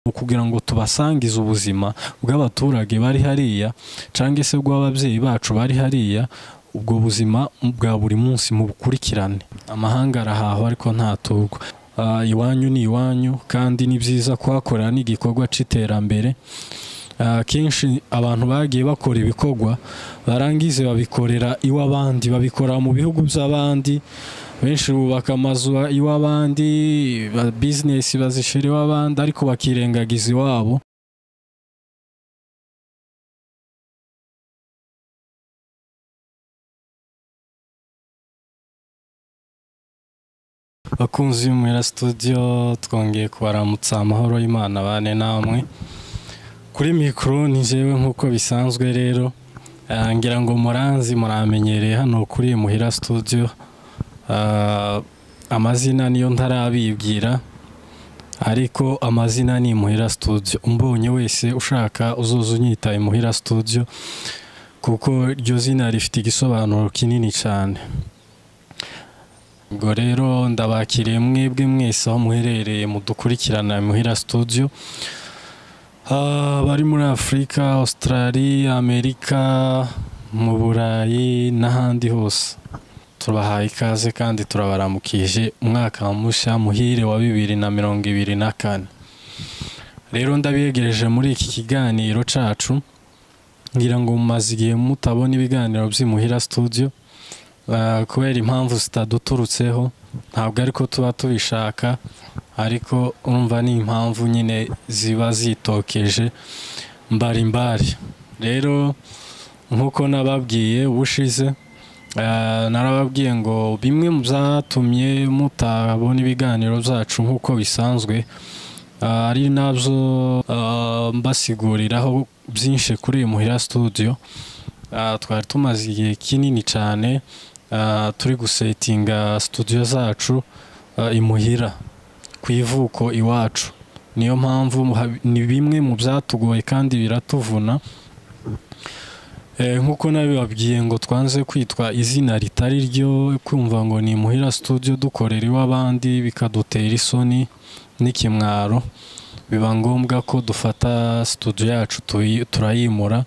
Kugira ngo tubasangize ubuzima bw'abaturage bari hariya cyangwa se bw'ababyeyi bacu bari hariya, ubwo buzima bwa buri munsi mu bukurikirane. Amahanga arahahwa ariko ntaturwa. Iwanyu ni iwanyu, kandi ni byiza kuhakorera n'igikorwa cy'iterambere. Kenshi abantu bagiye bakora ibikorwa barangize babikorera iw'abandi, babikora mu bihugu by'abandi. Benshi bubaka amazu iw'abandi, bizinesi bazishyira iw'abandi, ariko bakirengagiza iwabo. Bakunzi b'Imuhira Studio, twongeye kubaramutsa, amahoro y'Imana bane namwe. Kuri mikoro ni jewe nk'uko bisanzwe rero, ngira ngo muranzi, muramenyereye hano kuri Imuhira Studio. Amazina niyo ntarabibwira, ariko amazina ni Imuhira Studio. Umbonye wese ushaka uzoza unyita Imuhira Studio, kuko iryo zina rifite igisobanuro kinini cyane. Ubwo rero ndabakiriye mwebwe mwese aho muherereye mudukurikirana Imuhira Studio, bari muri Afurika, Australia, Amerika, mu Burayi n'ahandi hose. Tubahaye ikaze kandi turabaramukije umwaka mushya muhire wa 2024. Rero ndabiyegereje muri iki kiganiro cacu, ngira ngo mumaze igihe mutabona ibiganiro by'Imuhira Studio, kubera impamvu zitaduturutseho, ntabwo ariko tuba tubishaka, ariko urumva ni impamvu nyine ziba zitokeje mbari mbari. Rero nkuko nababwiye ubushize, narababwiye ngo bimwe mu byatumye mutabona ibiganiro byacu nk'uko bisanzwe, ari nabyo mbasiguriraho byinshi kuri Imuhira Studio. Twari tumaze igihe kinini cyane turi gusetinga studio zacu imuhira ku ivuko iwacu. Niyo mpamvu ni bimwe mu byatugoye kandi biratuvuna. Nkuko nabibabwiye ngo twanze kwitwa izina ritari ryo, kumva ngo ni Imuhira Studio dukorera iw'abandi bikadutera isoni n'ikimwaro, biba ngombwa ko dufata studio yacu turayimura,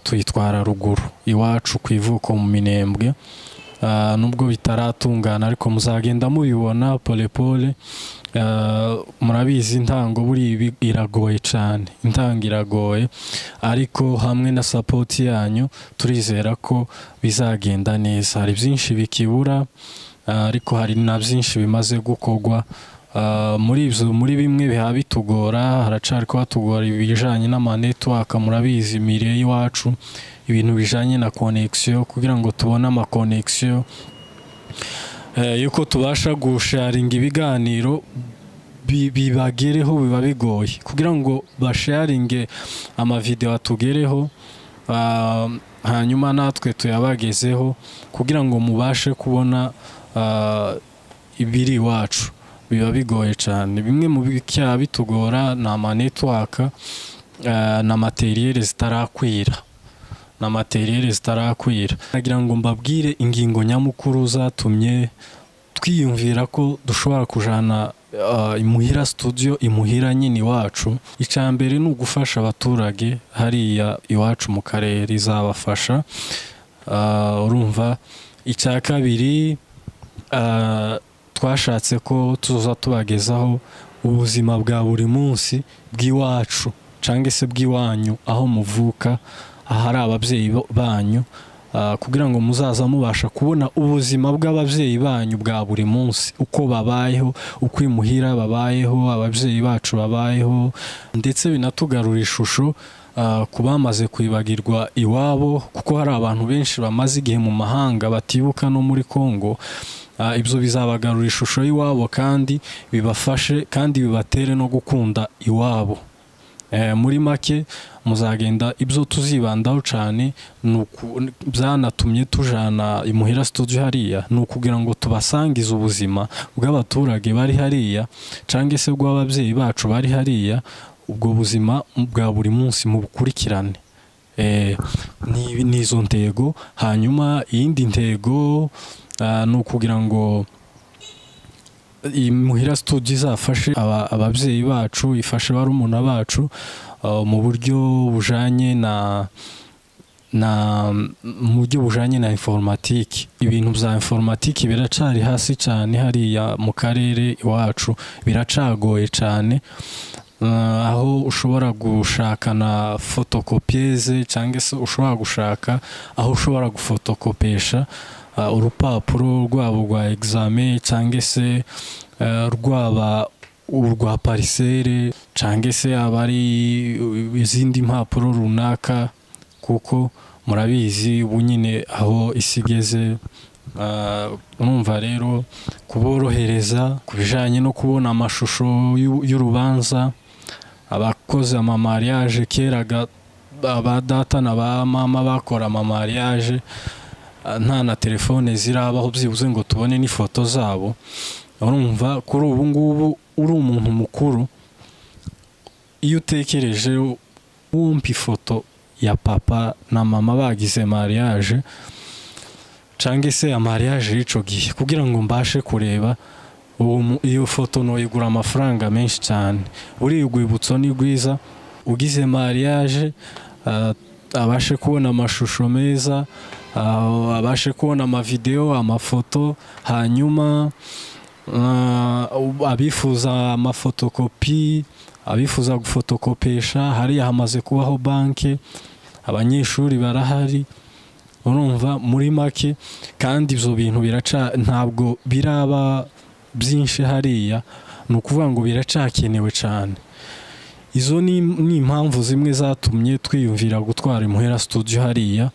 tuyitwara ruguru iwacu ku ivuko mu Minembwe. Nubwo bitaratungana ariko muzagenda mubibona pole pole. Murabizi intango buri iragoye cyane, intango iragoye, ariko hamwe na support yanyu turizera ko bizagenda neza. Hari byinshi bikibura, ariko hari na byinshi bimaze gukorwa. Muri ibyo, muri bimwe biha bitugora, haracari ko hatugora ibijanye n'ama network. Murabizi mire y'iwacu, ibintu bijanye na connection, kugira ngo tubone ama connection yuko tubasha gusharinga ibiganiro bibagereho biba bigoye. Kugira ngo basharinge ama video atugereho, hanyuma natwe tuyabagezeho, kugira ngo mubashe kubona ibiri iwacu, biba bigoye cyane. Bimwe mu bicya bitugora ni ama network na materiel zitarakwira, na materiel zitarakwira. Nagira ngo mbabwire ingingo nyamukuru zatumye twiyumvira ko dushobora kujana Imuhira Studio imuhira nyine iwacu. Icya mbere ni ugufasha abaturage hariya iwacu mu karere, izabafasha. Urumva. Icya kabiri, twashatse ko tuza tubagezaho ubuzima bwa buri munsi bw'iwacu cyangwa se bw'iwanyu aho muvuka, ahari ababyeyi banyu, kugira ngo muzaza mubasha kubona ubuzima bw'ababyeyi banyu bwa buri munsi, uko babayeho, uko imuhira babayeho, ababyeyi bacu babayeho, ndetse binatugarura ishusho ku bamaze kwibagirwa iwabo, kuko hari abantu benshi bamaze igihe mu mahanga batibuka no muri Kongo. Ibyo bizabagarura ishusho y'iwabo kandi bibafashe kandi bibatere no gukunda iwabo. Muri make muzagenda ibyo tuzibandaho cyane, byanatumye tujana Imuhira Studio hariya, ni ukugira ngo tubasangize ubuzima bw'abaturage bari hariya cyangwa se bw'ababyeyi bacu bari hariya, ubwo buzima bwa buri munsi mu bukurikirane. Ni izo ntego. Hanyuma iyindi ntego ni ukugira ngo Imuhira Studio izafashe ababyeyi bacu, ifashe barumuna bacu mu buryo bujanye na mu buryo bujanye na informatique. Ibintu bya informatique biracari hasi cyane hariya mu karere iwacu, biracagoye cyane, aho ushobora gushaka na photocopieuse cyangwa se ushobora gushaka aho ushobora gufotokopesha urupapuro rwabo rwa examen cyangwa se rwaba urwa parcelle cyangwa se abari izindi mpapuro runaka, kuko murabizi ubu nyine aho isi igeze. Urumva rero kuborohereza ku bijanye no kubona amashusho y'urubanza, abakoze ama mariage keraga aba data na ba mama bakora ama mariage nta na telefone zirabaho byibuze ngo tubone n'ifoto zabo. Urumva kuri ubu ngubu uri umuntu mukuru, iyo utekereje wumva ifoto ya papa na mama bagize mariage cyangwa se mariage y'ico gihe, kugira ngo mbashe kureba iyo foto noyigura amafaranga menshi cyane. Uri urwibutso ni rwiza, ugize mariage abashe kubona amashusho meza, abashe kubona amavideo, amafoto, hanyuma abifuza amafotokopi, abifuza gufotokopesha, hariya hamaze kubaho banke, abanyeshuri barahari. Urumva muri make kandi ibyo bintu biraca, ntabwo biraba byinshi hariya, ni ukuvuga ngo biracakenewe cyane. Izo ni impamvu zimwe zatumye twiyumvira gutwara Imuhira Studio hariya.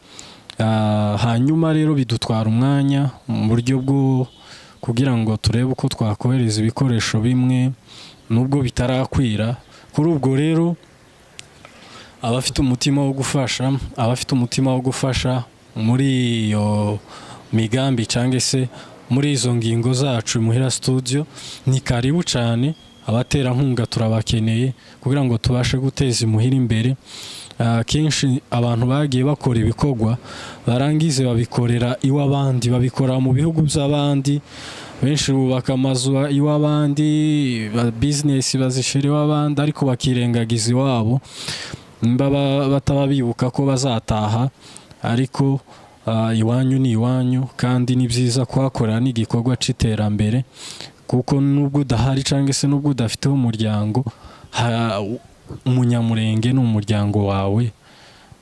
Hanyuma rero bidutwara umwanya mu buryo bwo kugira ngo turebe uko twakohereza ibikoresho bimwe nubwo bitarakwira. Kuri ubwo rero abafite umutima wo gufasha, abafite umutima wo gufasha muri iyo migambi cyangwa se muri izo ngingo zacu Imuhira Studio ni karibu cyane. Abaterankunga turabakeneye kugira ngo tubashe guteza Imuhira imbere. Kenshi abantu bagiye bakora ibikorwa barangize babikorera iw'abandi, babikora mu bihugu by'abandi, benshi bubaka amazu iw'abandi, business bazishira iw'abandi, ariko bakirengagiza iwabo, bataba bibuka ko bazataha. Ariko iwanyu ni iwanyu, kandi ni byiza kuhakorera n'igikorwa c'iterambere, kuko nubwo udahari cyangwa se nubwo udafite umuryango, umunyamurenge ni umuryango wawe,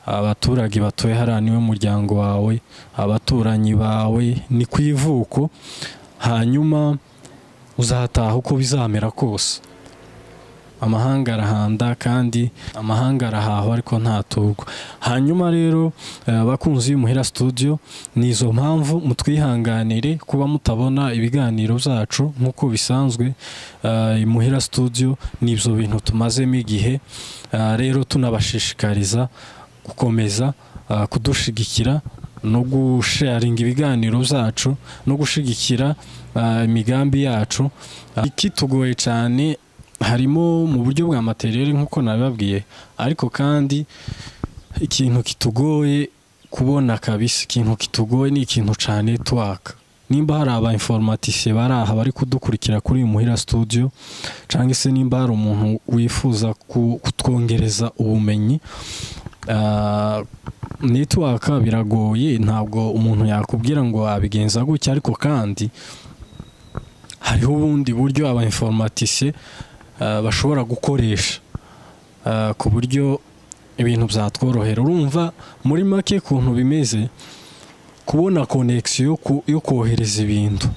abaturage batuye hariya niwe muryango wawe, abaturanyi bawe ni ku ivuko, hanyuma uzataha uko bizamera kose. Amahanga arahanda kandi amahanga arahahwa ariko ntaturwa. Hanyuma rero abakunzi b'Imuhira Studio, ni izo mpamvu mutwihanganire kuba mutabona ibiganiro byacu nk'uko bisanzwe. Imuhira Studio ni ibyo bintu tumazemo igihe, rero tunabashishikariza gukomeza kudushigikira no gusharinga ibiganiro byacu no gushigikira imigambi yacu. Ikitugoye cyane harimo mu buryo bwa materiel nkuko nabibabwiye, ariko kandi ikintu kitugoye kubona kabisa, ikintu kitugoye ni ikintu ca network. Nimba hari aba informaticiens bari aha bari kudukurikira kuri Imuhira Studio, cyangwa se nimba hari umuntu wifuza kutwongereza ubumenyi, network biragoye, ntabwo umuntu yakubwira ngo abigenza gutya, ariko kandi hariho ubundi buryo aba informaticiens bashobora gukoresha ku buryo ibintu byatworohera. Urumva muri make kuntu bimeze, kubona connection yo kohereza ibintu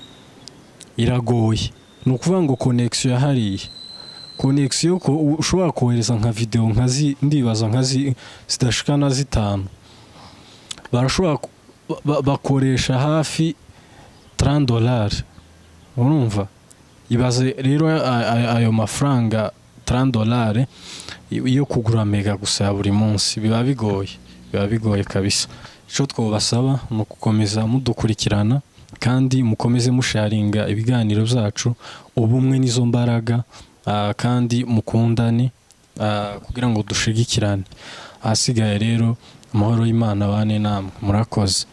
iragoye. Ni ukuvuga ngo connection yahariye, connection ushobora kohereza nka video nka ndibaza nka zidashikana 5, barashobora bakoresha hafi $30. Urumva ibaze rero ayo mafaranga $30 yo kugura mega gusa ya buri munsi, biba bigoye, biba bigoye kabisa. Ico twobasaba ni ugukomeza mudukurikirana kandi mukomeze musharinga ibiganiro byacu, ubumwe nizo mbaraga, kandi mukundane kugira ngo dushigikirane. Ahasigaye rero amahoro y'Imana bane namwe, murakoze.